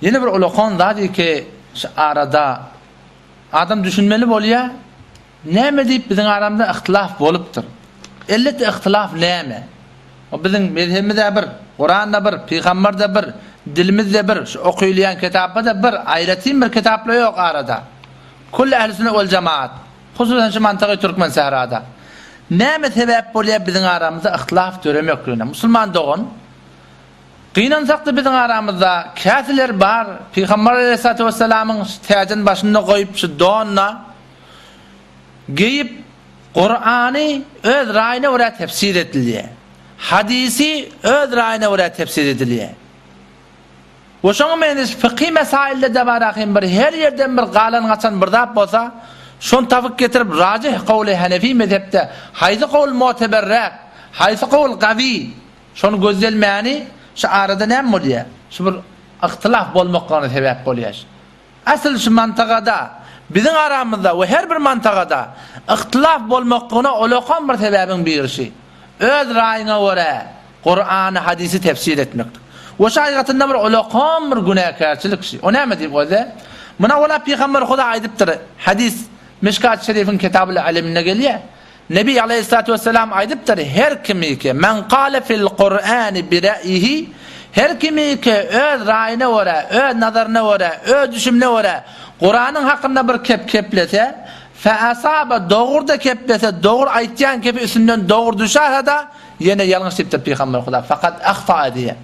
Ýene bir ulakan zat ki, şu arada adam düşünmeli bolýar, näme diýip biziň aramyzda yhtylaf bolupdyr. Elbetde yhtylaf näme? O biziň mezhebimiz-ä bir, Kuran-da bir, pygamber-de bir, dilimiz-de bir, şu okylýan kitaplar-da bir, aýratyn bir kitaplar ýok arada. Külli ähli sünnet wel jemaat, hususan şu mantagy türkmen sährada. Näme sebäp bolýar biziň aramyzda yhtylaf döremekligine? Musulman dogan, Gynansakda biziň aramyzda käsiler bar, Pygamber aleýhissalatu wessalamyň şu täjini başynda goýup şu donna geýip Kurany öz raýyna görä tefsir edilýär. Hadysy öz raýyna görä tefsir edilýär. We şoňa meňzeş fykhy mesailde-de bar ahym bir her ýerden bir galan gaçan bir zat bolsa, şony tapyp getirip rajih kowly hanefi mezhepde haýsy kowl muteberräk, haýsy kowl gawy Şony gözdelmäni şu arada näme bolýar? Şu bir yhtylaf bolmaklygyna sebäp bolýar. Asyl şu mantagada, biziň aramyzda we her bir mantagada yhtylaf bolmaklygyna ulakan bir sebäbiň biri şu. Öz raýyňa görä Kurany, hadysy tefsir etmeklik. We şu aýgatynda bir ulakan bir günäkärçilik şu. O näme diýip özi? Muna ola pygamber Huda aýdypdyr. Hadys Mişkat Şerifiň Kitabul Iliminde gelýär. Nebi aleýhissalatu wessalam aýdypdyr, Her kimiki, men kale fil Kur'ani bi re'yihi, her kimiki öz raýyna görä, öz nazaryna görä, öz düşümine görä Kuranyň hakynda bir kep keplese, fe asaba dogry-da keplese, dogry aýtýan kepi üstünden dogry düşäse-de, ýene ýalňyş diýipdir Pygamber Huda, fakat ahta'a diýýär.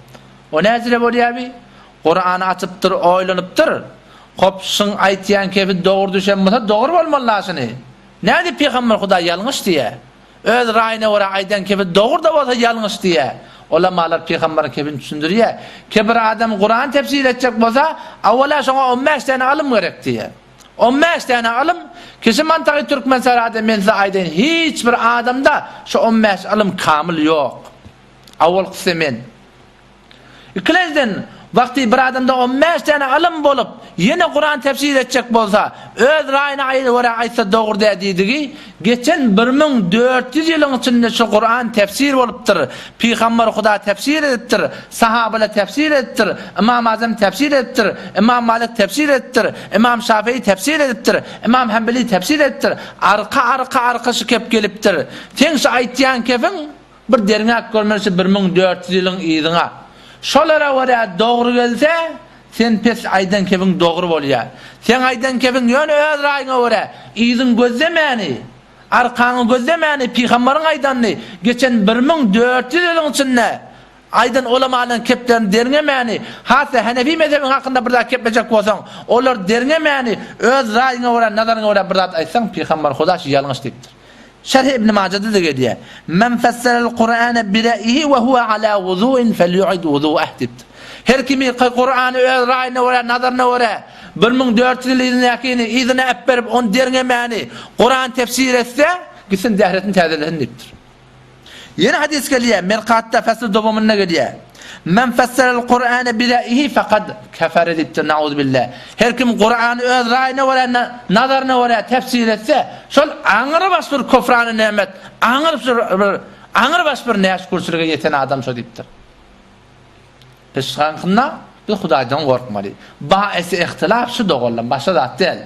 O näjire bolýar bi? Kurany açypdyr, oýlanypdyr. Hop, şyň aýtýan kepi dogry düşen bolsa, dogry bolmaly-la şuny. Nädip pygamber Hudaý ýalňyş diýýär? Öz raýyna görä aýdan kepi dogry-da bolsa ýalňyş diýýär. Ulamalar pygamberiň kepini düşündirýär. Ki bir adam Kurany tefsir etjek bolsa, awwala şoňa on bäş däne alym gerek diýýär. On bäş däne alym, kişi mantagy Türkmensährada men size aýdaýyn hiç bir adamda şu on bäş alym kamyl ýok. Awwalkysy men. Ikilenjiden, wagty bir adamda on bäş däne ylym bolup, ýene Kuran tefsir etjek bolsa, öz raýyna görä aýtsa dogry däl diýdigi, geçen 1400 ýylyň içinde şu Kuran tefsir bolupdyr, Pygamber Huda tefsir edipdir, sahabalar tefsir edipdir, Ymam Azam tefsir edipdir, Ymam Malik tefsir edipdir, Ymam Şafii tefsir edipdir, Ymam Hanbeli tefsir edipdir, arka-arka arka şu kep gelipdir. Seň şu aýtýan kepiň Bir derňäp görmeli 1400 ýylyň yzyňa. Şolara görä dogry gelse, sen pes aýdan kebiň dogry bolýar. Seň aýdan kebiň ýöne öz raýyňa görä, yzyň gözlemäni, arkaňy gözlemäni, pygambaryň aýdanyny geçen 1400 ýylyň içinde aýdan ulamalaryň keplerini derňemäni, has-da Hanefi mezhebiň hakynda bir zat keplejek bolsaň, olary derňemäni, öz raýyňa görä, nazaryňa görä bir zat aýtsaň, pygambar Huda şu ýalňyş diýipdir. Şerh Ibn Majada-da gelýär. Men fesserel Kur'ane bi re'yihi we huwe ala wuzu'in felýu'id wuzu'eh diýipdir. Her kim Kur'any öz raýyna görä, nazaryna görä 1400 ýyl yzyndakyny yzyna äpberip, ony derňemäni Kur'an tefsir etse, gitsin dähretini täzelesin diýipdir. Ýene hadys gelýär, Mirkatda fesl dowamynda gelýär. Men fesserel Kur'ane bi re'yihi fekad kefere diýipdir, nauzubilla. Her kim Kur'any öz raýyna görä, nazaryna görä tefsir etse, şol aňry baş bir kufrany nimet, aňry bir aňry baş bir näşükürçilige ýeten adam şo diýipdir. Biz şankynda biz Hudaýdan gorkmaly. Baesi ihtilaf şu doganlar, başga zat däl.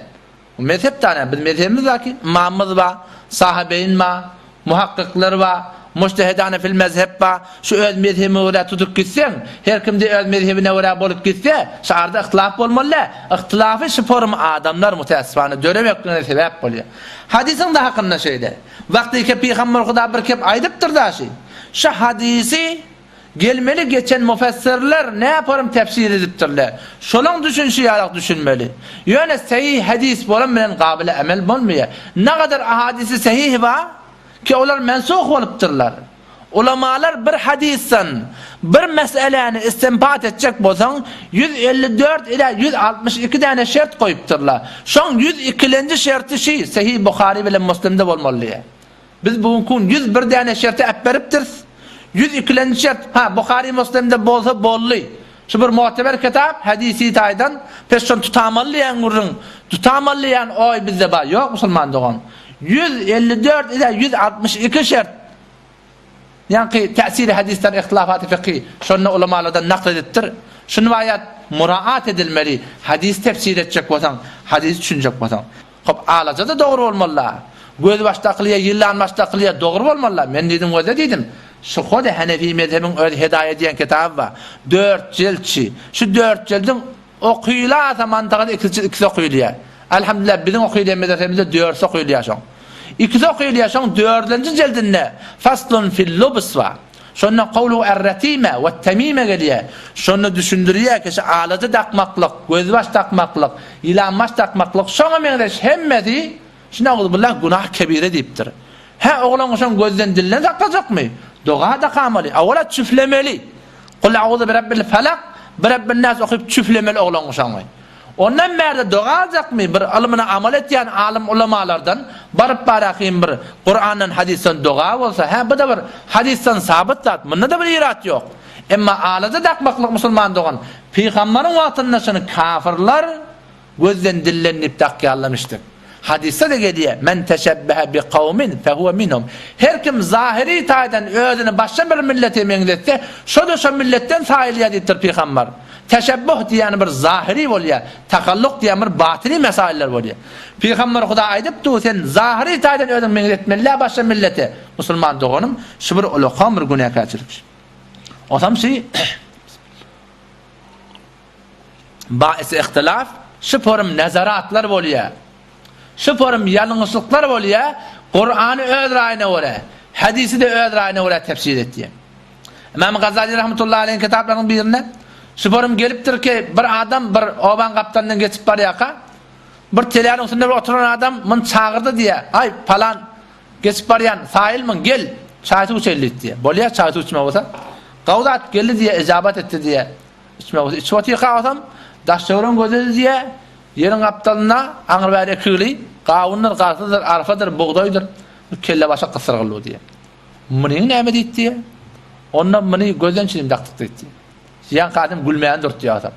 Bu mezhep däl, biz mezhebimiz bar ki, ymamymyz bar, sahabeýin bar, muhakkyklar bar, mujtehidane fil mezhep bar. Şu öz mezhebime görä tutup gitseň, her kimde öz mezhebine görä bolup gitse, şu arada yhtylaf bolmaly däl. Yhtylafy şu forum adamlar mutäessifane döremekligine sebäp bolýar. Hadysyň-da hakynda şeýle. Wagty ki Pygamber Huda bir kep aýdypdyr daşy. Şu hadysy Gelmeli geçen mufessirler näporum tefsir edipdirler. Şolaň düşünşi ýalak düşünmeli. Ýöne sehih hadys bolan bilen gabyly emel bolmaýar. Nagadar ahadisi sehih bar ki olar mensuh bolupdyrlar. Ulamalar bir hadysdan bir meseläni istinbat etjek bolsaň 154 ila 162 däne şert goýupdyrlar. Şoň 102-lenji şerti şi Sehih Buhary bilen Muslimde bolmaly diýýär. Biz bu günki gün 101 däne şerti äpberipdiris. 102-lenji şert, ha, Buhary Muslimde bolsa boldy. Şu bir muteber kitap, hadisi taýdan, pes şony tutamaly diýen gürrüň, tutamaly diýen oý bizde bar. Ýok musulman dogan. 154 ile 162 şert. Ýaňky täsiri hadisler ihtilafaty fykhy şonda ulamalardan nakl edipdir. Şuny baýat. muraat edilmeli, hadys tefsir etjek bolsaň, hadysy düşünjek bolsaň. Hop, alaja-da dogry bolmaly-la. Gözbaş dakylýa, ýylanbaş dakylýa, dogry bolmaly-la. Men diýdim, gözle diýdim. Şuhada Hanefi mezhebiň öz Hedaýa diýen kitaby bar. Dört jiltçi. Şu dört jildiň okylasa mantagada ikisi ikisi okylýar. Elhamdülillah biziň okylýan medresemizde dörtsi okylýar şoň. Ikisi okylýar şoň dördünji jildinde Faslun fil lubs bar. Şonda kowluhu er-retime we-temime gelýär. Şonda düşündirýär ki, şu alaja dakmaklyk, gözbaş dakmaklyk, ýylanbaş dakmaklyk şoňa meňzeş hemmesi şu nauzubullah günah kebire diýipdir. Hä oglan şoň gözden dilden saklajakmy? Doga dakamaly, awala çüflemeli. Kul auzu bi rabbil falak, bi rabbin nas okyp çüflemeli oglan şoňy. Ondan bärde doga aljakmy bir ylmyna amal etýän alym ulamalardan baryp barakyn bir Kurandan hadysdan doga bolsa hä bu-da bir hadysdan sabyt zat munda-da bir irat ýok. Emma alaja dakmaklyk musulman dogan pygambaryň wagtynda şuny kafyrlar gözden dilden diýip dakýarlamyşdyk. Hadysda-da gelýär, Men teşebbehe bi kawmin fehuwe minhum. Her kim zahyry taýdan özüni başga bir millete meňzetse, şo-da şo milletden saýylýar diýipdir pygambar. Teşebbuh diýýäni bir zahyry bolýar, takalluk diýýän bir batyny mesailler bolýar. Pygamber Huda aýdypdy, sen zahyry taýdan özüňi meňzetmeli däl başga millete. Musulman doganym, şu bir ulakan bir günäkärçilik. Osam şu Baisi ihtilaf, şu forum nezaratlar bolýar. Şu forum ýalňyşlyklar bolýar, Kurany öz raýyna görä, hadisi-de öz raýyna görä tefsir etýär. Imam Gazali rahmetullahi aleyhiň kitaplarynyň birinde şu forum gelipdir ki, bir adam bir obaň gapdalyndan geçip barýarka, bir teläniň üstünde bir oturan adam muny çagyrdy diýýär. Aý, palan geçip barýan, saýylmyň, gel, çaý-suw içeýli diýýär. Bolýar, çaý-suw içmek bolsa. Gawzat geldi diýýär, ijabat etdi diýýär. Içmek bolsa içip otyrka bolsam, daş-töweregini gözledi diýýär. Ýeriň gapdalynda aňry-bäri ekigli gawundyr, garpyzdyr, arpadyr, bugdaýdyr, bir kellebaşa gysyrgyldy diýýär. Munyň näme diýdi diýýär. Onda muny gözden çilim dakdyk diýdi. Ýaňky adam gülmäni durtdy bolsam.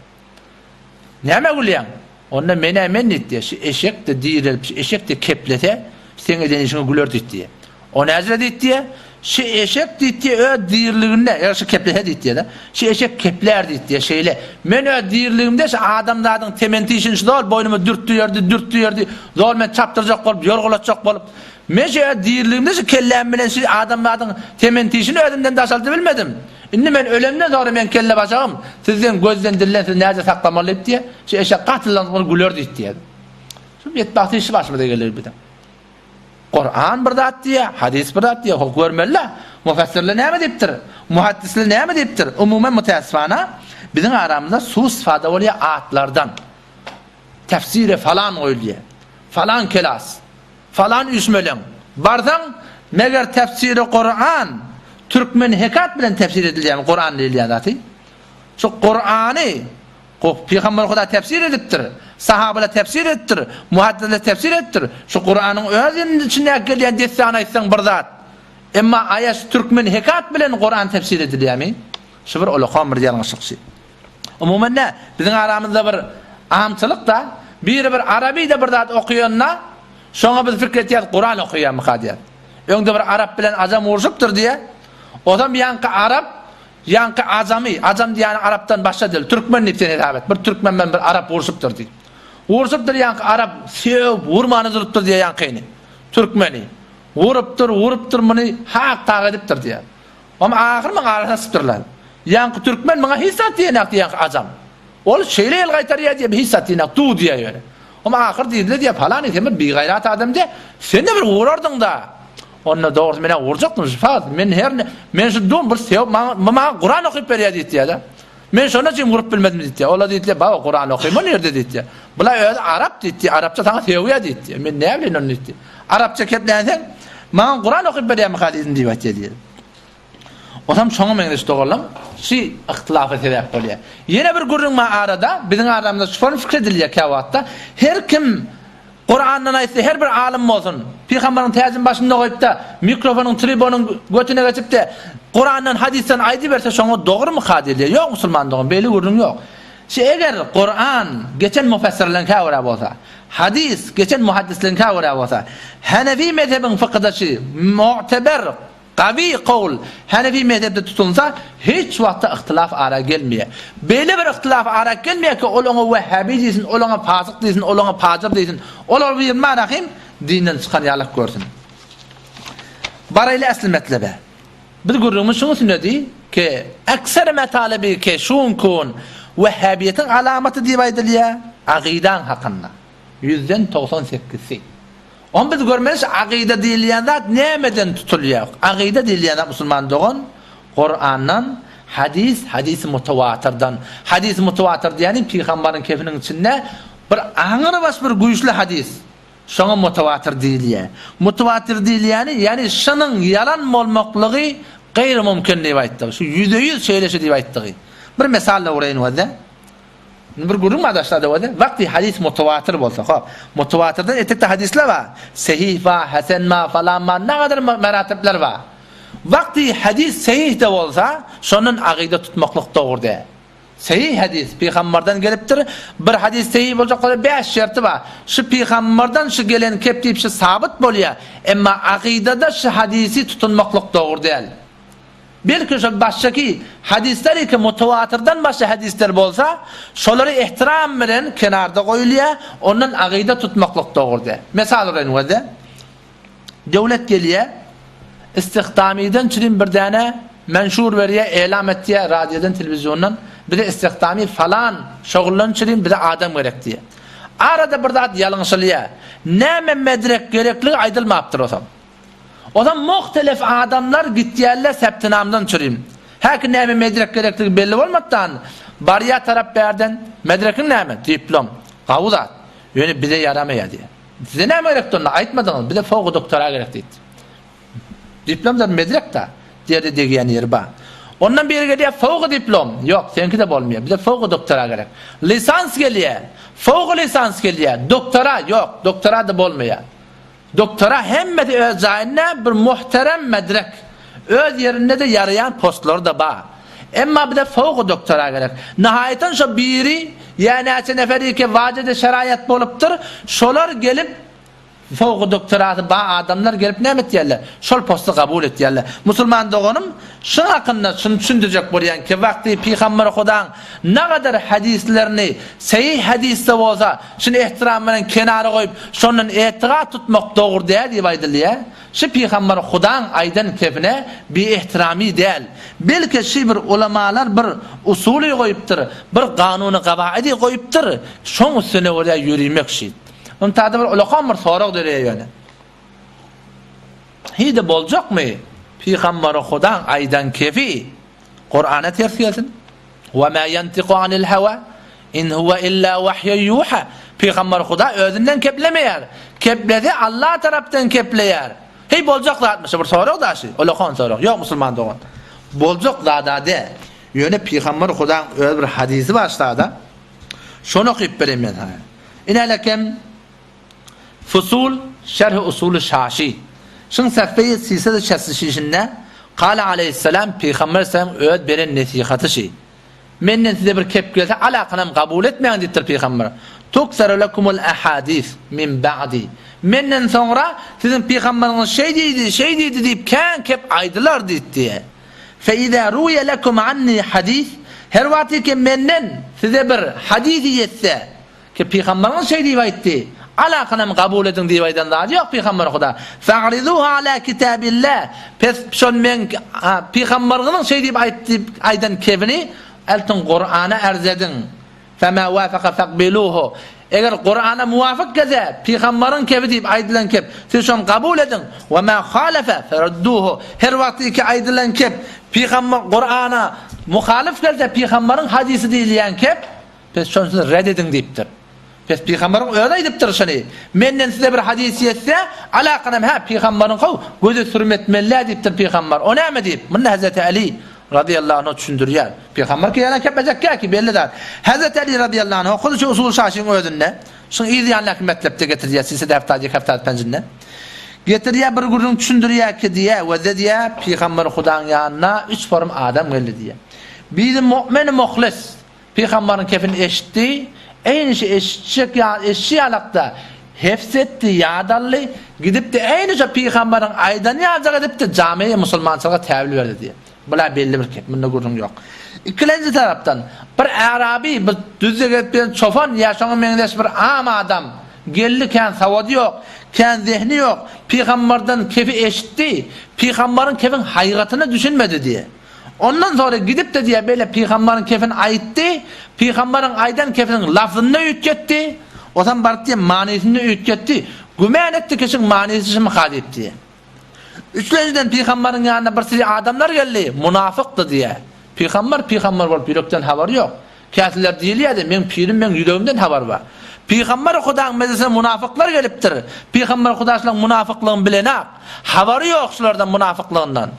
Nämä gülýäň? Onda men-ä men diýdi. Şu eşek-de direlip, şu eşek-de keplese, seň eden işiňe güler diýdi. O näjire diýdi? Şu eşek diýdi, öz diriliginde, eger şu keplese diýdi-de, şu eşek keplär diýdi, şeýle. Men öz diriligimde şu adamzadyň tementi işini şu zol boýnuma dürtdi ýördi, dürtdi ýördi, zol meni çapdyrjak bolup, ýorgulatjak bolup. Men şu öz diriligimde şu kelläm bilen şu adamzadyň tementi işini özümden daşaldyp bilmedim. Indi men ölemden soňra meň kellebaşagym sizden gözden dilden sizi näce saklamaly diýip diýýär. Şu eşek gatylan ol güler diýip diýýär. Şu betbagty işi başymyza geler biziň. Kuran bir zat diýýär, hadys bir zat diýýär. Hok görmeli-de. Mufassirler näme diýipdir? Muhaddisler näme diýipdir? Umuman mütäessifana biziň aramyzda suistifada bolýar atlardan. Tefsire falan goýulýar. Falan kelas. Falan üýşmeleň. Barsaň, meger tefsiri Kuran türkmen hekat bilen tefsir edilýärmi Kuran diýilýän zaty? Şu Kurany Pygamber Huda tefsir edipdir, sahabalar tefsir edipdir, muhaddisler tefsir edipdir. Şu Kuranyň öz içindäki gelýän dessany aýtsaň bir zat. Emma aýa şu türkmen hekat bilen Kuran tefsir edilýärmi? Şu bir ulakan bir ýalňyşlyk şu. Umuman nä, biziň aramyzda bir amçylyk-da, biri bir arabyda bir zat okaýanda, şoňa biz pikir etýäris, Kuran okaýarmyka diýýäris. Öňde bir arap bilen ajam urşupdyr diýýär. Ozam ýaňky arap, ýaňky ajamy, ajam diýýäni arapdan başga dil, türkmen diýip sen hesap et. Bir türkmen bilen bir arap urşupdyr diýip. Urşupdyr ýaňky arap, sögüp, urmany durupdyr diýýär ýaňkyny, türkmeni. Urupdyr, urupdyr muny, hak-tak edipdir diýýär. Oňa ahyr muň arasyna sypdyrlar. Ýaňky türkmen muňa hiç zat diýenok diýýär ajam. Ol şeýle el gaýtarýar diýýär, hiç zat diýenok, du diýýär ýöne. Oňa ahyr diýdiler diýýär, palany sen bir bigaýrat adam diýýär, sen-de bir urardyň-da. Onda dogrusy men-ä urjakdym, şu fakt, men her men şu dum bir sebäp maňa bu maňa Kuran okyp berýär diýýär-de. Men şonda üçin urup bilmedim diýýär. Olar diýdiler, baba Kuran okyma nirde diýýär. Bular özi arap diýdi, arapça saňa sögýär diýdi. Men näbileýin ony diýdi. Arapça keplänseň, maňa Kuran okyp berýärmika diýdim diýip aýtýar diýdi. Otam şoňa meňzeş doganlam şu yhtylafa sebäp bolýar. Ýene bir gürrüň bar arada, biziň aramyzda şu form pikir edilýär käwagtda. Her kim Kurandan aýtsa her bir alym bolsun, pygamberiň täjini başynda goýup-da, mikrofonyň, tribonyň götüne geçip-de, Kurandan, hadysdan aýdyberse şoňa dogrumyka diýilýär. Ýok musulman dogan, beýle gürrüň ýok. Şu eger Kuran geçen mufessirleriňkä görä bolsa, hadys geçen muhaddisleriňkä görä bolsa, Hanefi mezhebiň fykydaşy mu'teber. Gawy kowl Hanefi mezhepde tutulsa, hiç wagtda yhtylaf ara gelmeýär. Beýle bir yhtylaf ara gelmeýär ki, ol oňa wehhabi diýsin, ol oňa fasyk diýsin, ol oňa pajyr diýsin. Olar bir manahym dinden çykan ýalak görsün. Baraýly esli metlebe. Biz gürrüňimiz şuň üstündedi ki, ekser metalibi ki şuň kun wehhabiýetiň alamaty diýip aýdylýar, agydaň hakynda. Ýüzden 90 sekizsi. Ony biz görmeli şu agyda diýilýän zat nämeden tutulýar? Agyda diýilýän zat musulman dogan Kurandan, hadys, hadysy mutawatyrdan. Hadysy mutawatyr diýýäni pygambaryň kefiniň içinde bir aňrybaş bir güýçli hadys. Şoňa mutawatyr diýilýär. Mutawatyr diýilýäni, ýagny şynyň ýalan bolmaklygy gaýry mümkin diýip aýtdygy. Şu 100% şeýle şu diýip aýtdygy. Bir mysal öwreýin wada. Indi bir gürrüň bar daşlarda bolsa, wagty hadys mutawatyr bolsa, hop, mutawatyrdan etekde hadyslar bar. Sehih bar, hasen bar, falan bar, nägadar meratipler bar. Wagty hadys sehih de bolsa, şondan agyda tutmaklyk dogry däl. Sehih hadys pygamberden gelipdir. Bir hadys sehih boljak bolsa 5 şerti bar. Şu pygamberden şu gelen kep diýip şu sabyt bolýar. Emma akydada şu hadysy tutunmaklyk dogry däl. Belki şol başdaky hadyslar eke mutawatyrdan başga hadyslar bolsa, şolary ehtiram bilen kenarda goýulýar, ondan agyda tutmaklyk dogry däl. Mysal uraýyn weze. Döwlet gelýär, istihdamiden çürim bir däne menşur berýär, elam etýär radiodan, telewiziondan, bize istihdami falan şogullan çürim bize adam gerek diýýär. Arada bir zat ýalňyşylýar. Näme medrek gerekligi aýdylmapdyr osam. Ozam muhtelef adamlar gitýärler septinamdan çürim. Häki näme medrek gerekligi belli bolmatdan, barýa tarap bärden, medrekiň näme? Diplom. Gawy zat. Ýöne bize ýaramaýar diýýär. Size näme gerekdi onda? Aýtmadyňyz. Bize fowgy doktora gerek diýdi. Diplom da medrek da. Diýerde degýän ýeri bar. Ondan biri gelýär fowgy diplom. Ýok, seňki-de bolmaýar. Bize fowgy doktora gerek. Lisans gelýär. Fowgy lisans gelýär. Doktora ýok, doktora da bolmaýar. Doktora hemmesi öz jaýynda bir muhterem medrek. Öz ýerinde-de ýaraýan postlary-da bar. Emma bize fowgy doktora gerek. Nahaýatan şo biri ýa näçe neferike wajydy şeraýat bolupdyr, şolar gelip fowgy doktorasy bar adamlar gelip näme etýärler? Şol posty kabul etýärler. Musulman doganym, şuň hakynda şuny düşündirjek bolýan ki, wagty Pygamber Hudaň nagadar hadyslerini sahih hadysda bolsa, Şuny ehtiram bilen kenara goýup, şondan etigat tutmak dogry däl diýip aýdylýar. Şu pygamber Hudaň aýdan kepine biehtirami däl. Belki şy bir ulamalar bir usuly goýupdyr, bir kanuny gawaidi goýupdyr, şoň üstüne görä ýörimek şy. Yntada bir ulakan bir sorag döreýär ýöne. Hiý-de boljakmy pygamber Hudaň aýdan kefi Kurana ters gelsin. Wa ma yantiqu anil hawa in huwa illa wahyun yuha. Pygamber Huda özünden keplemeýär. Keplese Allah tarapdan kepleýär. Hey boljak zatmyş bir sorag daşy. Olakan sorag. Ýok musulman dogan. Boljak zada de. Ýöne pygamber Hudaň öz bir hadisi bar şada. Şony okyp bereýin men sana. Inelekem Fusul, Şerh-i Usuly Şaşy. Şyň sähfeýi sisedi şäsli şişinde, Kale aleýhisselam, Pygamber aleyhisselam öz beren nesihaty şy. Menden size bir kep gelse, alakanam kabul etmäň diýipdir pygamber. Tukseru lekumul ahadis min ba'di. Menden soňra siziň pygamberiňiz şeý diýdi, şeý diýdi diýip kän kep aýdylar diýipdi. Fe iza ruwiya lekum anni hadis, her wagty ki menden size bir hadisi ýetse, Ki pygambaryňyz şeý diýip aýtdy, Alakanam kabul ediň diýip aýdan zady ýok pygamber Huda. Fa'rizuha ala kitabillah. Pes şol meň pygambaryňyzyň şeý diýip aýtdy diýip aýdan kebini eltiň Kurana ärz ediň. Fema wafaka faqbiluhu. Eger Kurana muwafyk gelse, pygambaryň kebi diýip aýdylan kep, siz şony kabul ediň. Wa ma halafa ferudduhu. Her wagtky aýdylan kep pygamber Kurana muhalyf gelse, pygambaryň hadysy diýilýän kep, Pes şony siz red ediň diýipdir. Pes pygamberiň özi aýdypdyr şony. Menden size bir hadys ýetse, alakanam hä pygamberyň how göze sürme etmeli-dä diýipdir pygamber. O näme diýip? Munda Hezreti Ali razyýallahu anhu düşündirýär. Pygamber ki ýalan kepmejekkä ki belli zat. Hezreti Ali razyýallahu anhu hudy şu usul şaşyň özünde, şuň yz ýanyndaky metlepde getirýär, silsile heftad ýek heftad penjinde. Getirýär bir gürrüň düşündirýär ki diýýär, weze diýýär, pygamber Hudaň ýanyna üç forum adam geldi diýýär. Biri mu'min muhlis, Pygambaryň kepini eşitdi, eýni şu eşitjek ýaly, eşitşi ýalakda. Hefz etdi, ýat aldy, gidipdi eýni şo pygambaryň aýdany ýaljak edipdi, jamiýe musulmançylyga täwil berdi diýýär. Bula belli bir kep, munda gürrüň ýok. Ikilenji tarapdan, bir ärabi, bir düzde gezip ýören çopan ýa şoňa meňzeş bir am adam geldi, kän sowady ýok, kän zehni ýok, pygambardan kefi eşitdi, pygambaryň kefiň haýgatyna düşünmedi diýýär. Ondan soňra gidip-de diýýär, beýle pygambaryň kefini aýtdy, pygambaryň aýdan kefiniň lafzyny-da üýtgetdi, osam baryp diýýär, manysyny-da üýtgetdi, gümän etdi ki, şuň manysy şumyka diýip diýýär. Üçlenjiden pygambaryň ýanyna bir süri adamlar geldi, munafykdy diýýär. Pygambar pygambar bolup ýürekden habary ýok. Käsiler diýilýärdi, meň pirim meň ýüregimden habary bar. Pygamber Hudaň mejlisine munafyklar gelipdir. Pygamber Huda şularyň munafyklygyny bilenak. Habary ýok şulardan munafyklygyndan.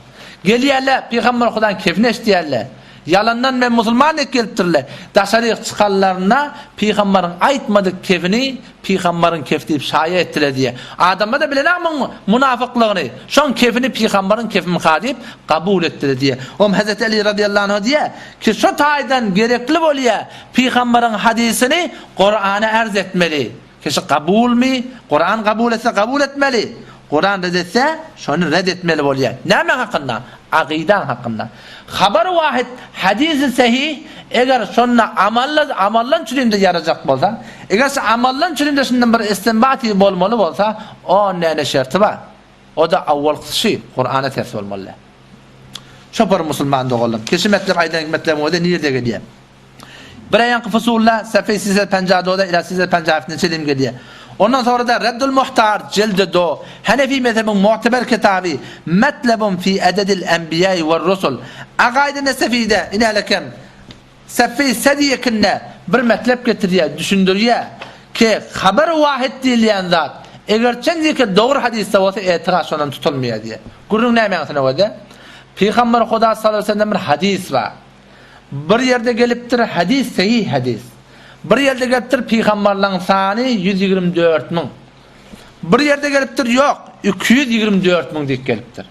Gelýärler, Pygamber Hudaň kefini eşidýärler. Ýalandan men musulman diýip gelipdirler. Daşaryk çykanlarynda Pygambaryň aýtmadyk kefini Pygambaryň kefi diýip şaýa etdiler diýýär. Adamlar-da bilenak muň munafyklygyny. Şoň kefini Pygambaryň kefimika diýip kabul etdiler diýýär. Om Hezreti Eli razyýallahu anhu diýýär ki şo taýdan gerekli bolýar Pygambaryň hadysyny Kurana ärz etmeli. Kişi kabulmy? Kuran kabul etse kabul etmeli. Kuran red etse şony red etmeli bolýar. Näme hakynda? Akydaň hakynda. Habar wahid hadysy sahih eger şonda amalla amaldan çürimde ýarajak bolsa, eger şu amaldan çürimde şundan bir istinbaty bolmaly bolsa, on näne şerti bar. O-da awwalkysy şu, Kurana ters bolmaly. Şopar musulman doganlarym, kişi metlep aýdan metlebiň özi nirde gelýär? Bir aýanky fusulda safeý size penja doda ila size penja haftyny çelim gelýär. Ondan sonra da Reddul Muhtar jildi do Hanefi mezhebiň mu'teber kitaby Metlebun fi ededil enbiýai we rusul Agaýdy Nesefide inälekem safeý sediýekinde bir metlep getirýär, düşündirýär ki habar wahid diýilýän zat eger çenjike dogry hadysda bolsa etiraz şondan tutulmaýar diýýär. Gürrüň nämäň öwede? Pygamber Huda sallallahu aleyhi ve sellem bir hadys bar. Bir ýerde gelipdir hadys sahih hadys. Bir ýerde gelipdir pygambarlaň sany 124 müň. Bir ýerde gelipdir ýok 224 müň diýip gelipdir.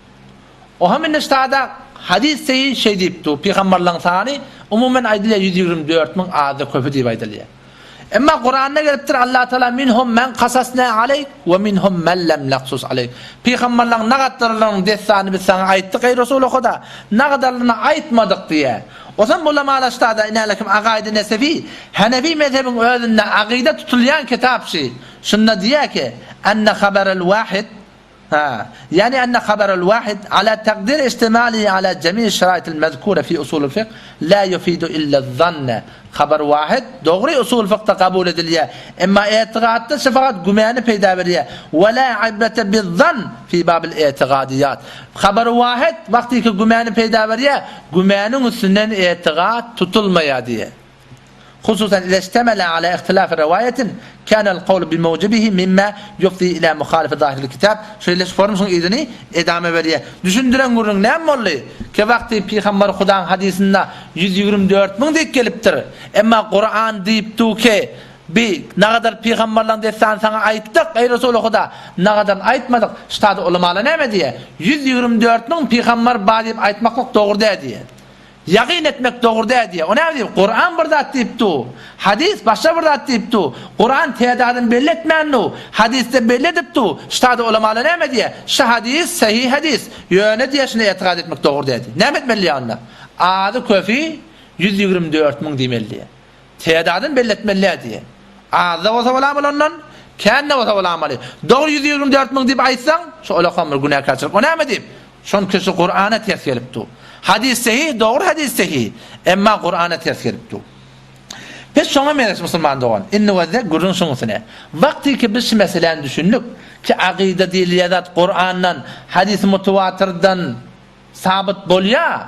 Oha indi ştada hadys sahih şeý diýip dur pygambarlaň sany umumen aýdylýar 124 müň azda köpi diýip aýdylýar. Emma Kuranda gelipdir Allah Taala minhum men kasasna aleyk we minhum men lem naksus aleyk. Pygamberleň nagatlarynyň dessanyny biz saňa aýtdyk eý Resuly Huda, nagadarlaryny aýtmadyk diýýär. Osam ulamalaşda-da inälekim Agaýdy Nesefi, Hanefi mezhebiň özünde agyda tutulýan kitap şi. Şunda diýýär ki, Enne haberel wahid Ha, ýagny enne haberel wahid ala takdir ihtimalihi ala jemi' şeraitil mezkure fi usulul fikh la yufidu illa zanne. Haber wahid dogry usul fikhde kabul edilýär. Emma etigatda şefagat gümany peýda berýär. We la ibrete bizzan fi babil etigadiyat. Haber wahid wagtyky gümany peýda berýär, gümanyň üstünden etigat tutulmaýar diýýär. Hususan ize iştemele ala ihtilafi riwaýetin kânel kawlu bimewjibihi mimma ýufdi ila muhalifi zahiril kitab. Şeýle şu form şuň yzyny edame berýär. Düşündiren gürrüň näme boldy? Ke wagty Pygamber Hudaň hadysynda 124 müň diýip gelipdir. Emma Kuran diýip dur ke bi nagadar pygamberleň dessany saňa aýtdyk eý Resuly Huda nagadan aýtmadyk. Ştada ulamalar näme diýýär? 124 müň pygamber bar diýip aýtmaklyk dogry däl diýýär. Ýagyn etmek dogry däl diýýär. O näme diýip? Kuran bir zat diýip dur. Hadys başga bir zat diýip dur. Kuran tädadyny belli etmän dur. Hadysda belli edip dur. Ştada ulamalar näme diýýär? Şu hadys sahyh hadys. Ýöne diýýär şuna etikat etmek dogry däl diýýär. Näme etmeli diýýär onda? Azy köpi 124 müň diýmeli diýýär. Tädadyny belli etmeli däl diýýär. Az-da bolsa bolamaly ondan, kän-de bolsa bolamaly. Dogry 124 müň diýip aýtsaň, şu olakam bir günäkärçilik. O näme diýip? Şonki şu Kurana ters gelip dur. Hadys sahih, dogry hadys sahih. Emma Kurana ters gelip dur. Pes şoňa meňzeş musulman dogan. Indi wezde gürrüň şuň üstüne. Wagty ki biz şu meseläni düşündik ki akyda diýilýän zat Kurandan, hadys mutawatyrdan, Sabyt bolýa.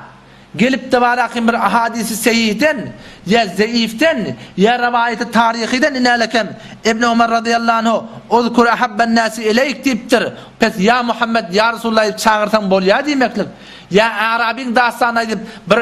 Gelipde barakin bir ahadisi sehihden, ýa zeifden, ýa rawaýaty taryhydan inälekem Ibn Omar razyýallahu anhu, Uzkur ahabban nasi ileýk diýipdir. Pes ýa Muhammet, ýa Resulullah diýip çagyrsaň bolýa diýmeklik. Ýa Arabyň dastanyny aýdyp, bir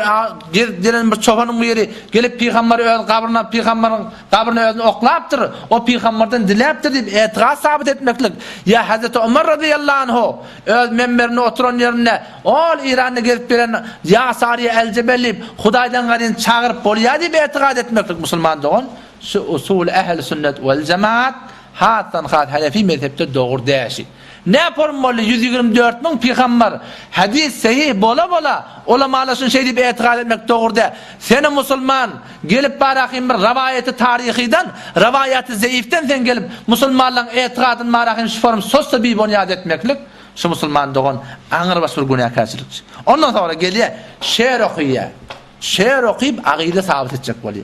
gezip gelen bir çopanyň biri gelip pygambary öz gabryna, pygambaryň gabryna özüni oklapdyr, o pygambardan diläpdir diýip etigat sabyt etmeklik. Ýa Hazreti Omar razyýallahu anhu, Öz menberinde oturan ýerinde, Ol Eýranda gezip gelen Ýa Sariýa el-Jebel diýip, Hudaýdan garyny çagyryp bolýar diýip etikat etmeklik musulman dogan, şu usul ähli sünnet wel jemaat. Hasdan has Hanefi mezhepde dogry däşi. Näporum boldy 124 müň pygambar hadys sehih bola bola ulamalar şuny şeý diýip etikat etmek dogry dä. Seni musulman gelip barahym bir rawaýaty taryhydan rawaýaty zeifden sen gelip musulmanlaň etikadyny barahym şu forum sossa bibonýat etmeklik şu musulman dogan aňrybaş bir günäkärçilikçi. Ondan soňra gelýä şer okyýa. Şer okyp agyda sabyt etjek bolýa.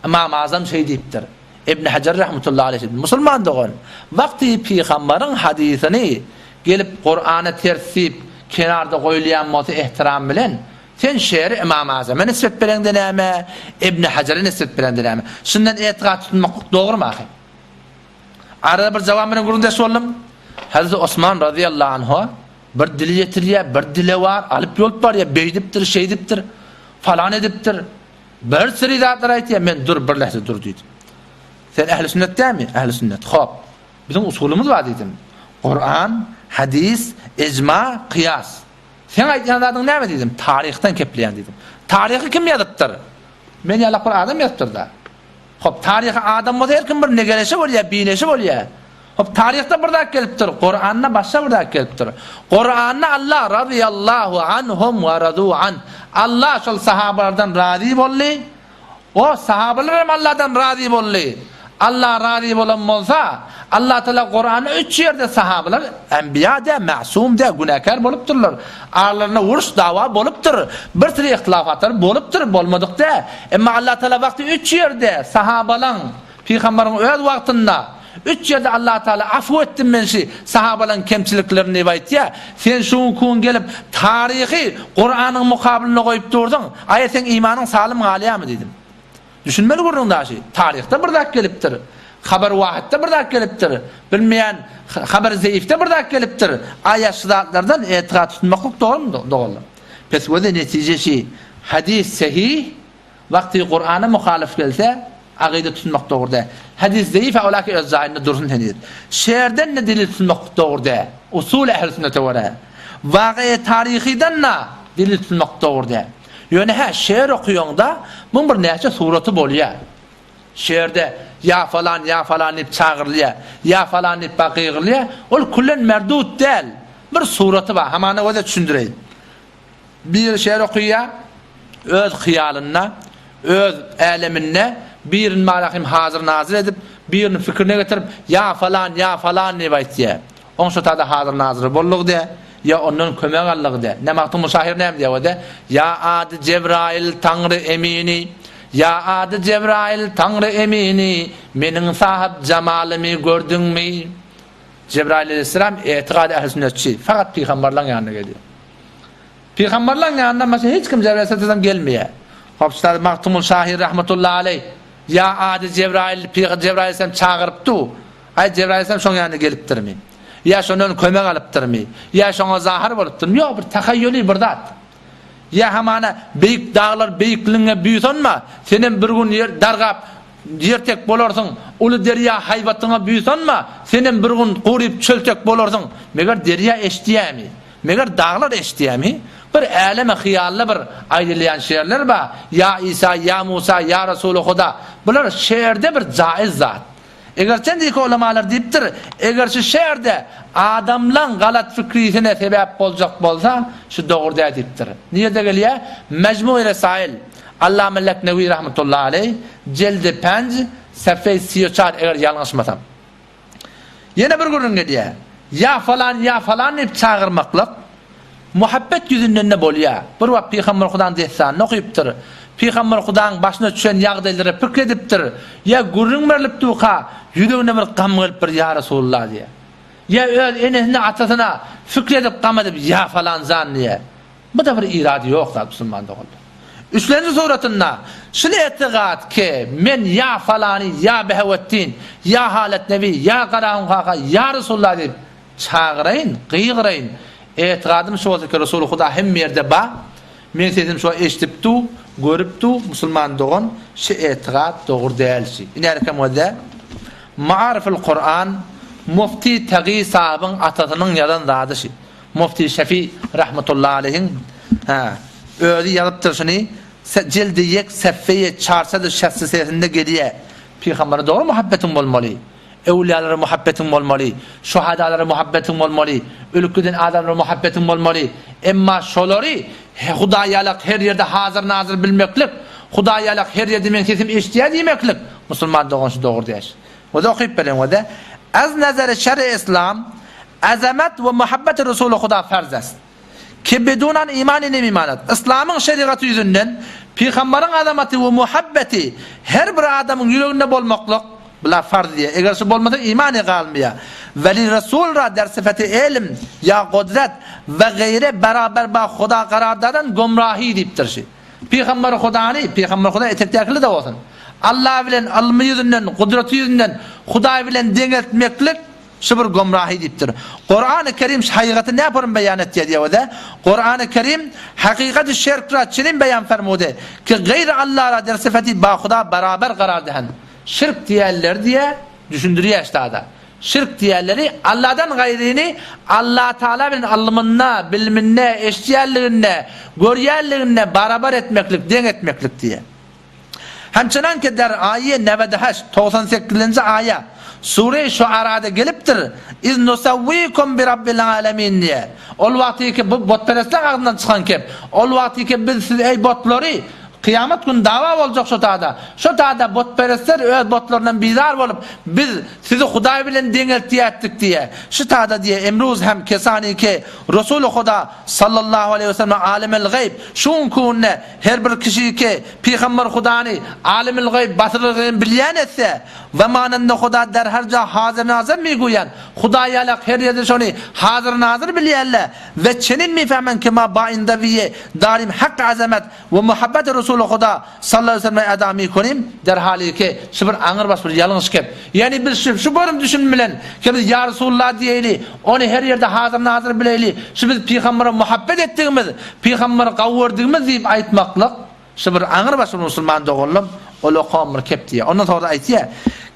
Ymam Azam şeý diýipdir. Ibn Hajar rahmetullahi aleýh diýipdir, Musulman dogan, wagty pygambaryň hadysyny gelip Kurana ters diýip kenarda goýulýan bolsa ehtiram bilen, sen şeri Ymam Azama nisbet bereňde näme, Ibn Hajara nisbet bereňde näme? Şundan etikat tutmaklyk dogrumy ahy? Arada bir jawan bilen gürrüňdeş boldum. Hazreti Osman razyýallahu anhu bir dili ýetirýär, bir dilewar alyp ýolup barýar, beýdipdir, şeýdipdir, falan edipdir. Bir süri zatlar aýtýar, men dur bir lähze dur diýdim. Sen ähli sünnet dälmi? Ähli sünnet. Hop. Biziň usulymyz bar diýdim. Kuran, hadis, ijma, kyýas. Seň aýtýan zadyň näme diýdim? Taryhdan kepleýän diýdim. Taryhy kim ýazypdyr? Men ýalak bir adam ýazypdyr-da. Hop, taryhy adam bolsa her kim bir negereşi bolýar, bineşi bolýar. Hop, taryhda bir zat gelipdir, Kuranda başga bir zat gelipdir. Kuranda Allah razyýallahu anhum we razu an. Allah şol sahabalardan razy boldy. O sahabalar hem Allahdan razy boldy. Allah razy bolan bolsa, Allah Taala Kuranda üç ýerde sahabalar enbiýa dä, masum dä, günäkär bolupdyrlar. Aralarynda uruş, dawa bolupdyr. Bir sürü ihtilafatlar bolupdyr, bolmadyk dä. Emma Allah Taala wagty üç ýerde sahabalaň Pygambaryň öz wagtynda üç ýerde Allah Taala afu etdim men şi sahabalaryň kemçiliklerini diýip aýtýar. Sen şu günki gün gelip taryhy Kuranyň mukabylynda goýup durdyň. Aýa seň imanyň salym galýarmy diýdim. Düşünmeli gürrüň daşy. Taryhda bir zat gelipdir. Habar wahytda bir zat gelipdir. Bilmeýän habar zeifde bir zat gelipdir. Aýa şu zatlardan etikat tutmaklyk dogrymy doganlar? Pes göze netije şi hadys sehih Wagty Kurana muhalyf gelse, agyda tutmak dogry däl. Hadys zeýif awlaki öz jaýynda dursun heniz. Şerden-de delil tutmak dogry däl. Usul ähli sünnete görä. Wagy taryhydan-da delil tutmak dogry däl. Ýöne hä şer okaýaňda muň bir näçe suraty bolýar. Şerde ýa falan ýa falan diýip çagyrylýar, ýa falan diýip ba gygyrylýar. Ol küllen merdut däl. Bir suraty bar. Hamana göze düşündireýin. Biri şeýr okyýar, öz hyýalynda, öz äleminde birini malahym hazyr-nazyr edip, birini pikirine getirip, ýa falan, ýa falan diýip aýtýar. Oň şo tada hazyr-nazyry boldugy diýýär, ýa ondan kömek aldygy diýýär. Ine Magtymguly şahyr näme diýýär o-da? Ýa ady Jebraýyl Taňry emini, Ýa ady Jebraýyl Taňry emini, Meniň sahyp jamalymy gördüňmi? Jebraýyl aleýhissalam etikat ähli-sünnetçi, fakat pygambarlaň ýanyna gelýär. Pygamberleň ýanyndan başga hiç kim Jebraýyl aleyhisselam gelmeýär. Hop şular Magtymguly şahyr rahmetullahi aleý ýa ady Jebraýyl pyga Jebraýyl aleyhisselam çagyrypdy. Aý Jebraýyl aleyhisselam şoň ýanyna gelipdirmi? Ýa şondan kömek alypdyrmy? Ýa şoňa zahyr bolupdyrmy? Ýok bir tahaýýuly bir zat. Ýa hamana beýik daglar beýikligiňe buýsanma, senem bir gün ýer dargap ýer tek bolarsyň, uly derýa haýbatyňa buýsanma, senem bir gün guryp çöl tek bolarsyň. Meger derýa eşidýärmi? Meger daglar eşidýärmi? Bir äleme hyýalda bir aýdylýan şerler bar, Ýa Isa, ýa Musa, ýa Resuly Huda. Bular şerde bir jaiz zat. Eger çen diýki ulamalar diýipdir, eger şu şerde adamlaň galat fikrisine sebäp boljak bolsa, şu dogry däl diýipdir. Nirede gelýär? Mejmui Resail, Allama Leknewi rahmetullahi aleý, jeldi penj, sefeý siýoçar eger ýalňyşmasam. Ýene bir gürrüň gelýär. Ýa falan, ýa falan diýip çagyrmaklyk muhabbet ýüzünden-de bolýar. Bir wagt Pygamber Hudanyň dessanyny okypdyr. Pygamber Hudanyň başyna düşen ýagdaýlary pikir edipdir. Ýa gürrüň berlip durka, ýüregine bir gam gelip bir ýa Resulullah diýýär. Ýa öz enesine, atasyna pikir edip gam edip ýa falan jan diýýär. Bu-da bir irady ýok zat musulman doganlar. Üçlenji suratynda şul etigat ki, men ýa falany, ýa Behewetdin, ýa Halet Nebi, ýa Garahun kaka, ýa Resulullah diýip çagyraýyn, gygyraýyn. Etigadym şu bolsa ki, Resuly Huda hemme ýerde ba, meň sesim şo eşidip du, görüp du, musulman dogan, şu etigat dogry däl şi. Inärkem gözle. Maariful Kuran, Mufti Tagi sahybyň atasynyň ýazan zady şi. Mufti Şefi rahmetullahi aleýhiň hä özi ýazypdyr şuny jildi ýek sefeýe çarçady şässi sesinde gelýä. Pygambere dogry muhabbetiň bolmaly. Öwlüýalara muhabbetiň bolmaly, şuhadalara muhabbetiň bolmaly, ölüp giden adamlara muhabbetiň bolmaly. Emma şolary Hudaý ýalak her ýerde hazyr-nazyr bilmeklik, Hudaý ýalak her ýerde meň sesimi eşidýär diýmeklik, musulman dogan şu dogry däş. Oda okyp beriň oda. Az nazary şer'i islam, azamat we muhabbeti Resuly Huda farz est. Ki bidunan imani nemimanat. Yslamyň şerigaty ýüzünden Pygambaryň azamaty we muhabbeti her bir adamyň ýüreginde bolmaklyk, bular farz diýýär. Eger şu bolmasa imany galmaýar. Weli Resul ra der syfeti elm ýa gudrat we geýre beraber ba Huda karar dadan gomrahi diýipdir şi. Pygambary Hudany, Pygamber Huda etekdäkili-de bolsun, Alla bilen ylmy ýüzünden, gudraty ýüzünden Hudaý bilen deňeltmeklik şu bir gomrahy diýipdir. Kurany Kerim hakykaty näporun beýan etýär diýewede, Kurany Kerim hakykaty şirk ra çinin beýan fermudy ki gaýry Alla ra der syfeti ba Huda barabar garar dehen. Şirk diýenler diýe düşündirýär ştada. Şirk diýenleri Alladan gaýryny Allatagala bilen ylmynda, biliminde, eşidýänliginde, görýänliginde barabar etmeklik, deň etmeklik diýýär. Hemçenanki der aýe newedeheşt, 98-nji aýa, Sure-i Şuarada gelipdir, Iz nusawwikum bi Rabbil alemin diýýär. Ol wagtyky bu butperestleň agzyndan çykan kep. Ol wagtyky biz siz eý butlary Kyýamat güni dawa boljak şo tada. Şo tada butperestler öz butlaryndan bizar bolup, Biz sizi Hudaý bilen deňeltýätdik diýýär. Şu tada diýýär, Emruz hem kesani ke Resuly Huda sallallahu aleýhi we sellem alimel gaýb, şu günki günde her bir kişi ke Pygamber Hudany alimel gaýb basyryl bilýän etse, zamanynda Huda der her ja hazyr-nazyr miguýan, Hudaý ýalak her ýerde şony hazyr-nazyr bilýärler we çenin mifehmen ke ma bainda wiýe darim hak azamet We muhabbeti Resuly Huda sallallahu aleýhi we selleme eda mikonim, derhaliki, şu bir aňyrbaş bir ýalňyş gep. Ýagny biz şu şu görüm düşünim bilen, ki biz Ýa Resulullah diýeýli, ony her ýerde hazyr-nazyr bileýli, şu biz pygambere muhabbet etdigimiz, pygamberi gawy gördügimiz diýip aýtmaklyk, şu bir aňyrbaş bir musulman doganlam, ol okan bir kep diýýär. Ondan soňra aýtýar,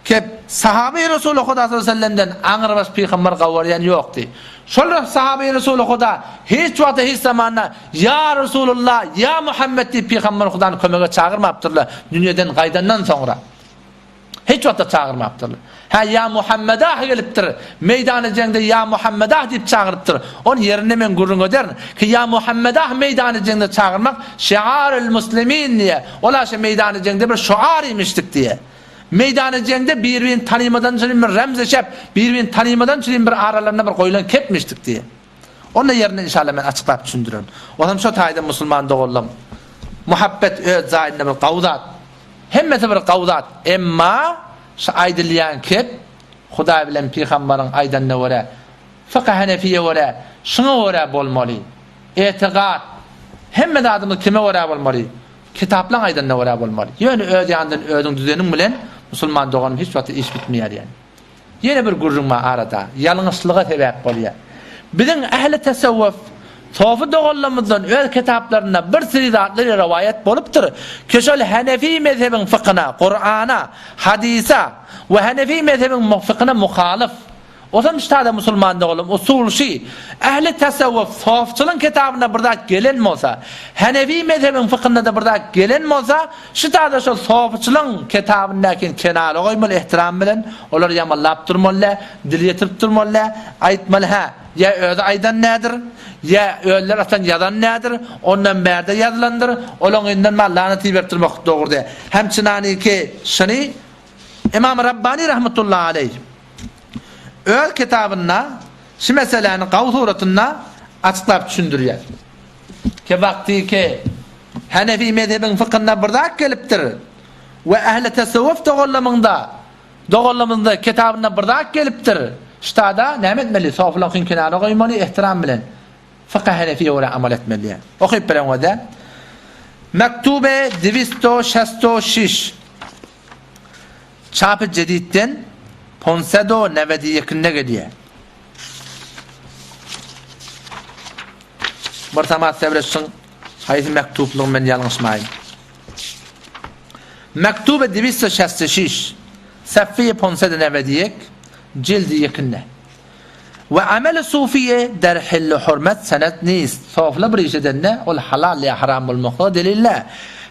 ki sahaby Resuly Huda sallallahu aleýhi we sellemden aňyrbaş pygamberi gawy görýän ýokdy. Şol sahaby Resuly Huda hiç wagtda hiç zamanda Ýa Resulullah, ýa Muhammet diýip Pygamber Hudany kömege çagyrmapdyrlar, dünýeden gaýdandan soňra. Hiç wagtda çagyrmapdyrlar. Hä, ýa Muhammedah gelipdir, meýdany jeňde ýa Muhammedah diýip çagyrypdyr. Ony ýerinde men gürrüň ederin, ki ýa Muhammedah meýdany jeňde çagyrmak şiarül muslimin diýe, ol-a şe meýdany jeňde bir şuar imişdik diýe. Meýdany jeňde bir-birini tanymadan çürim bir remz-i şep, bir-birini tanymadan çürim bir aralarynda bir goýlan kepmişdik diýe. Onda ýerinde inşallah men açyklap düşündirerin. Onam şo taýda musulman doganlam muhabbet öz jaýynda bir gawy zat. Hemmesi bir gawy zat. Emma şu aýdylýan kep Hudaý bilen pygambaryň aýdanyna görä, fykh hanefiýe görä, şuňa görä bolmaly. Etigat hemme zadymyz kime görä bolmaly? Kitaplaň aýdanyna görä bolmaly. Ýöne öz ýanyndan özüň düzeniň bilen musulman doganym hiç wagtda iş bitmeýär ýani. Ýene bir gürrüň bar arada, ýalňyşlyga sebäp bolýar. Biziň ähli tesewwuf, sofy doganlarymyzdan öz kitaplarynda bir siri zatlar rowaýat bolupdyr ki şol Hanefi mezhebiň fykyna, Kurana, hadysa we Hanefi mezhebiň fykyna muhalyf. Osam ştada musulman doganlarym usul şi, ähli tesewwuf, sofçylyň kitabynda bir zat gelen bolsa, Hanefi mezhebiň fykynda-da bir zat gelen bolsa, Şu tada şol sofyçylaň kitabyndakyny kenara goýmaly ehtiram bilen, olary ýamanlap durmaly däl, dil ýetirip durmaly däl, aýtmaly hä, ýa özi aýdan däldir, ýa özleri atan ýazan däldir, ondan bärde ýazylandyr, olaň yzyndan maňa lanat iberip durmak dogry däl. Hemçinaniki şuny Imam Rabbani rahmetullahi aleýh öz kitabynda şu meseläni gawy suratynda açyklap düşündirýär. Ki wagty ki Hanefi mezhebiň fykynda bir zat gelipdir we ähli tesewwuf doganlamyňda doganlamyzda kitabynda bir zat gelipdir. Ştada näme etmeli? Sofylaňkyny kenara goýmaly ehtiram bilen. Fykha Hanefiýe görä amal etmeli diýýär. Okyp bireňizde. Mektube diwisto şesto şiş. Çapy jedidden ponsedo newedi ýekinde gelýär. Bir samat sebreşiň haýsy mektuplygyny men ýalňyşmaýyn. Mektube diwisto şästi şiş, seffiýe ponsede newedi ýek, jildi ýekinde. We ameli sufiýe der hilli hurmet senet nist. Sofla bir iş edende ol halal ýa haram bolmaklyga delil däl.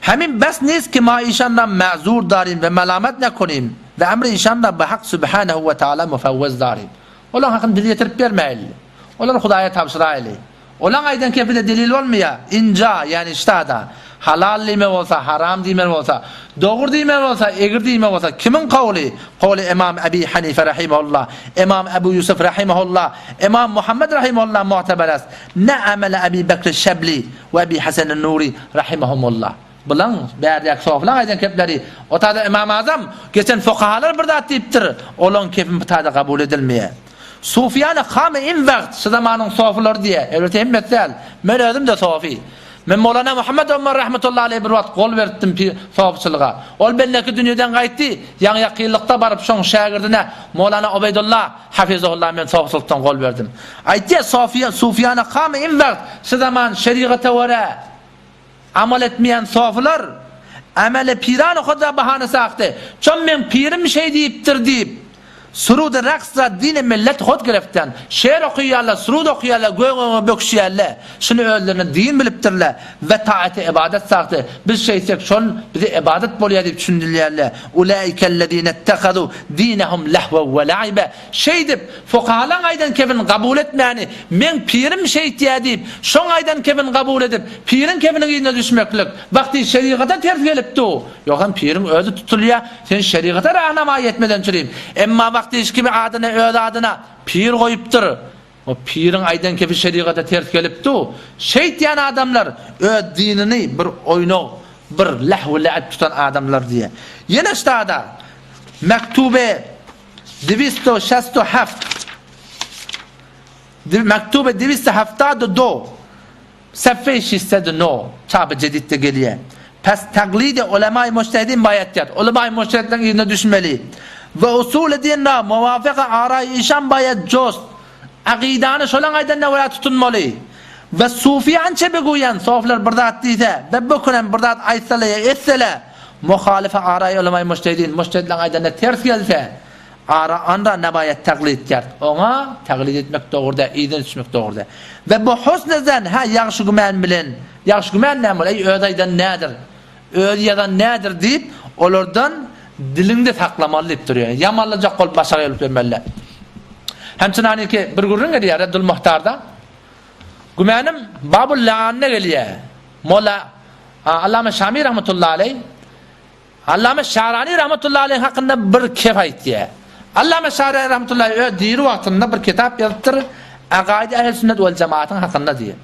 Hemin bes nist ki ma işan ra ma'zur darim we melamet nekonim. We emri işan ra be Hak Sübhanehu we Teala mufewwez darim. Olaň hakyny dil ýetirip bermäýli. Olary Hudaýa tabşyraýly. Olaň aýdan kepi-de delil bolmaýar. Inja, ýagny ştada, halal diýme bolsa, haram diýme bolsa, dogry diýme bolsa, egri diýme bolsa, kimiň kowly? Kowly Emam Ebi Hanife rahimehullah, Emam Ebu Ýusuf rahimehullah, Emam Muhammed rahimehullah mu'teber est. Ne amele Ebi Bekri Şebli we Ebi Hasen Nuri rahimehumullah. Bulaň, bärdäki sofylaň aýdan kepleri, o tada Ymam Azam, geçen fukahalar bir zat diýipdir, olaň kepi bu tada kabul edilmeýär. Sufiýany hamy in wagt, şu zamanyň sofylary diýýär, elbetde hemmesi däl, men özüm-de sofi. Men Mowlana Muhammet Omar rahmetullahi aleýh bir wagt gol beripdim pi sofiçylyga. Ol bendeki dünýeden gaýtdy, ýaňy ýakynlykda baryp şoň şägirdine Mowlana Ubeýdullah hafizahullah men sofiçylykdan gol berdim. Aýtýar, sofiýa, sufiýany hamy in wagt, şu zaman şerigata görä, Amal etmeýän sofylar, Amele pirany hoda bahana sahty, Çom meň pirim şeý diýipdir diýip, Surudy raks ra dine millet hod gireften, Şeýr okyýarlar, surud okyýarlar, göň-öňe böküşýärler. Şuny özlerine din bilipdirler we taati ybadat sahty, biz şeýtsek şol bize ybadat bolýar diýip düşündilýärler. Ulaikellezine ittehadu dinehum lehwen we laibe. Şeýdip, fukahalaň aýdan kepini kabul etmäni, meň pirim şeýtýär diýip, şoň aýdan kepini kabul edip, piriň kepiniň yzyna düşmeklik, wagty şerigata ters gelip du. Ýogsam piriň özi tutulýar, sen şerigata rahnamaý etmeden çürim. Emma wagty hiç kimi adyna öz adyna pir goýupdyr. O piriň aýdan kepi şerigata ters gelip du. Şeýtýän adamlar öz dinini bir oýnag, bir lehw-le'ib tutan adamlar diýýär. Ýene ştada Mektube Diwisto şesto heft Mektube diwisto heftado do Seffe şissedu no Çapy jeditde gelýär. Pes taglide ulemaý mujtehidin baýat ýat. Ulemaý mujtehidleriň yzyna düşmeli. We usuly din ra muwafyka araý işan baýat jost. Akydany şolaň aýdanyna görä tutunmaly. We sufiýan çebi guýan soflar bir zat diýse we bu günem bir zat aýtsala ýa etsele muhalyfa araý ulemaý mujtehidin mujtehidleriň aýdanyna ters gelse ara anra nabaýat taglid kert. Oňa taglid etmek dogry däl, yzyna düşmek dogry däl. We bu husny zan hä ýagşy gümän bilen ýagşy gümän näme bol eý özi aýdan nädir? Özi ýazan nädir diýip olardan diliňde saklamaly diýip durýar. Ýamanlajak bolup başagaý bolup ýörmeli. Hemçinaniki bir gürrüň edýär Reddul Muhtarda. Gümänim Babul Laanna gelýär. Molla Allama Şami rahmetullahi aleý Allama Şarani rahmetullahi aleý hakynda bir kep aýtýar. Allama Şarani rahmetullahi öz diri wagtynda bir kitap ýazypdyr, Agaid Ehl Sünnet wel Jemaatyň hakynda diýip.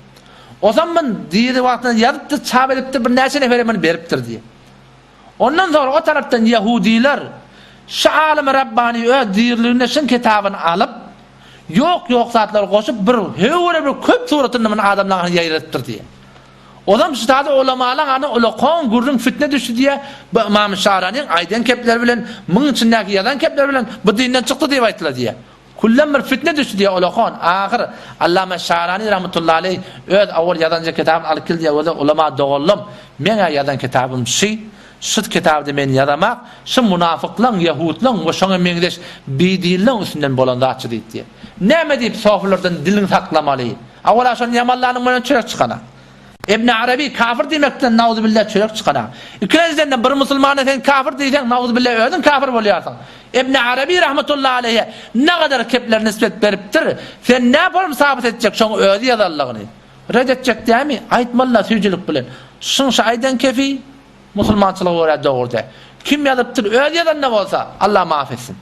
Ozam mun diri wagtynda ýazypdyr, çap edipdir, bir näçe nefere muny beripdir diýip. Ondan soňra o tarapdan ýehudiler şu alymy Rabbani öz diriliginde şuň kitabyny alyp, ýok-ýok zatlary goşup bir höwre bir köp suratynda muny adamlaryň arasynda ýaýradypdyr diýýär. Ozam şu zady ulamalaryň arasynda ulakan gürrüň fitne düşdi diýýär. Bu Ymam Şaranyň aýdan kepleri bilen, muň içindäki ýazan kepleri bilen bu dinden çykdy diýip aýtdylar diýýär. Küllen bir fitne düşdi diýýär ulakan. Ahyr Allama Şarany rahmetullahi aleýh öz owal ýazanja kitabyny alyp geldi diýýär, Özi ulama doganlym, meň-ä ýazan kitabym şy, şu kitaby men ýazamak, şu munafyklaň, ýehudlaň we şoňa meňzeş bidinleň üstünden bolan zatçy diýip diýýär. Näme diýip sofulardan diliňi saklamaly? Awala şony ýamanlanyň bilen çörek çykana. Ibn Arabi kafir diýmekden nauzubilla çörek çykana. Ikinjiden-de bir musulmana sen kafir diýseň nauzubilla özüň kafir bolýarsyň. Ibn Arabi rahmetullahi aleýhe ne gadar kepler nisbet beripdir. Sen näporum sabyt etjek şoň özi ýazanlygyny. Red etjek dämi? Aýtmalyda süýjülik bilen. Şuň şu aýdan kefi musulmançylyga görä dogry däl. Kim ýazypdyr özi ýazanda bolsa Allah maaf etsin.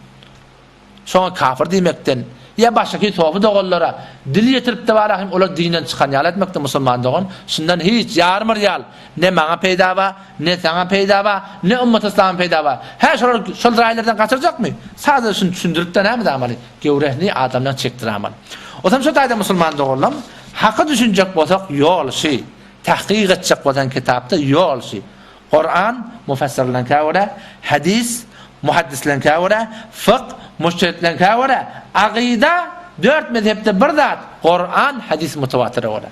Şoňa kafir diýmekden, ýa başgaky sofy doganlara dil ýetirip-de bar ahim olar dinden çykan ýaly etmekde musulman dogan, şundan hiç ýarym bir ýal ne maňa peýda bar, ne saňa peýda bar, ne ümmet yslama peýda bar. Hä şolar şol raýlardan gaçyrjakmy? Sada şuny düşündirip-de näme edamaly? Gewresini adamdan çekdiramaly. Osam şo taýda musulman doganlam, haky düşünjek bolsak ýol şy, tahkyk etjek bolsaň kitapda ýol şy. Kuran, mufessirleriňkä görä, hadys, muhaddisleriňkä görä, fykh, mujtehitleriňkä görä, agyda, dört mezhepde bir zat, Kuran, hadys mutawatire görä.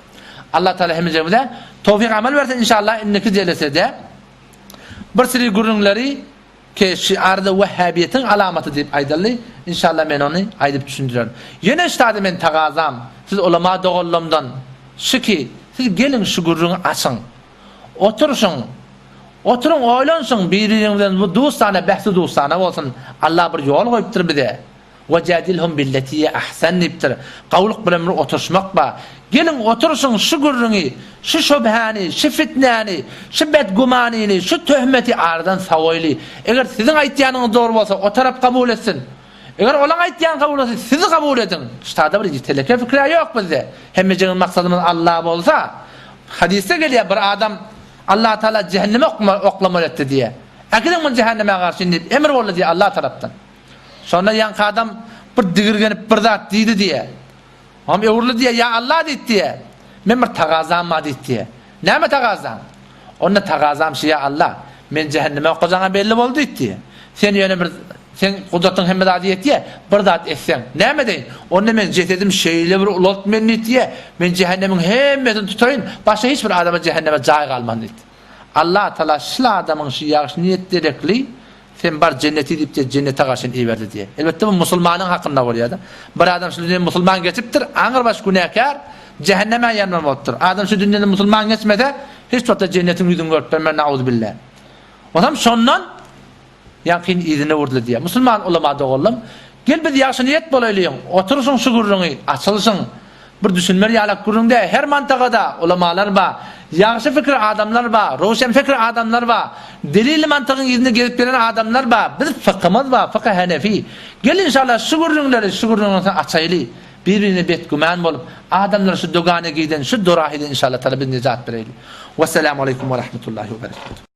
Allah Taala hemmejigimize towfyk amal bersin inşallah indiki jelesede bir sürü gürrüňleri ki şu arada wehhabiýetiň alamaty diýip aýdyldy inşallah men ony aýdyp düşündirerin. Ýene şu zady men tagazam siz ulama doganlarymdan şu ki siz geliň şu gürrüňi açyň. Oturyşyň. Oturyň, oýlanyşyň, bir-biriňiz bilen bu dustana, bähdi dustana bolsun. Allah bir ýol goýupdyr bize. Wejadilhum billetiye ahsan diýipdir. Gowulyk bilen bir oturyşmak bar. Geliň, oturyşyň, şu gürrüňi, şu şübhäni, şu fitnäni, şu bedgümanyny, şu töhmeti aradan sowaýly. Eger siziň aýtýanyňyz dogry bolsa, o tarap kabul etsin. Eger olaň aýtýany kabul bolsa, siz kabul ediň. Ştada bir teleke fikri ýok bizde. Hemmejigiň maksadymyz Allah bolsa, hadysda gelýär bir adam Allah Taala jähenneme oklamaly etdi diýýär. Äkidiň muny jähenneme garşy diýip emr boldy diýýär Allah tarapdan. Şonda ýaňky adam bir digirgenip bir zat diýdi diýýär. Oňam öwrüldi diýýär, Ýa Allah diýdi diýýär. Men bir tagazam bar diýdi diýýär. Näme tagazaň? Onda tagazam şu ýa Allah, men jähenneme okajaňa belli boldy diýdi diýýär. Sen ýöne bir seň gudratyň hemme zada ýetýär, bir zat etseň, näme edeýin? Onda men jesedim şeýle bir ulalt men diýdi diýýär. Men jähennemiň hemmesini tutaýyn, başga hiç bir adama jähenneme jaý galmaz diýdi. Allah Taala şul adamyň şu ýagşy niýet derekli Sen bar jenneti diýip diýe jennete garşy seni iberdi diýe. Elbetde bu musulmanyň hakynda bolýar-da. Bir adam şu dünýeden musulman geçipdir, aňyrbaş günäkär, jähenneme ýanman bolupdyr. Adam şu dünýeden musulman geçmese, hiç wagtda jennetiň ýüzüni görüp bilmez, nauzubilla. Onam şondan ýaňkyny yzyna öwrüldi diýe. Musulman ulama doganlarym, gel biz ýagşy niýet bolaýlyň, oturyşyň şu gürrüňi, açylyşyň. Bir düşünmer ýalak gürrüň däl, her mantagada ulamalar bar, ýagşy pikir adamlar bar, röwşen pikir adamlar bar, delili mantygyň yzynda gezip gelen adamlar bar, biz fykymyz bar, fyky henefi. Gel inşallah şu gürrüňleri şu gürrüňden soň açaýly, bir-birine betgüman bolup, adamlary şu dogana giden şu dorahiden inşallah Taala biz nejat bereýli. Wesselamu aleýkum we rahmetullahi we berekatuh.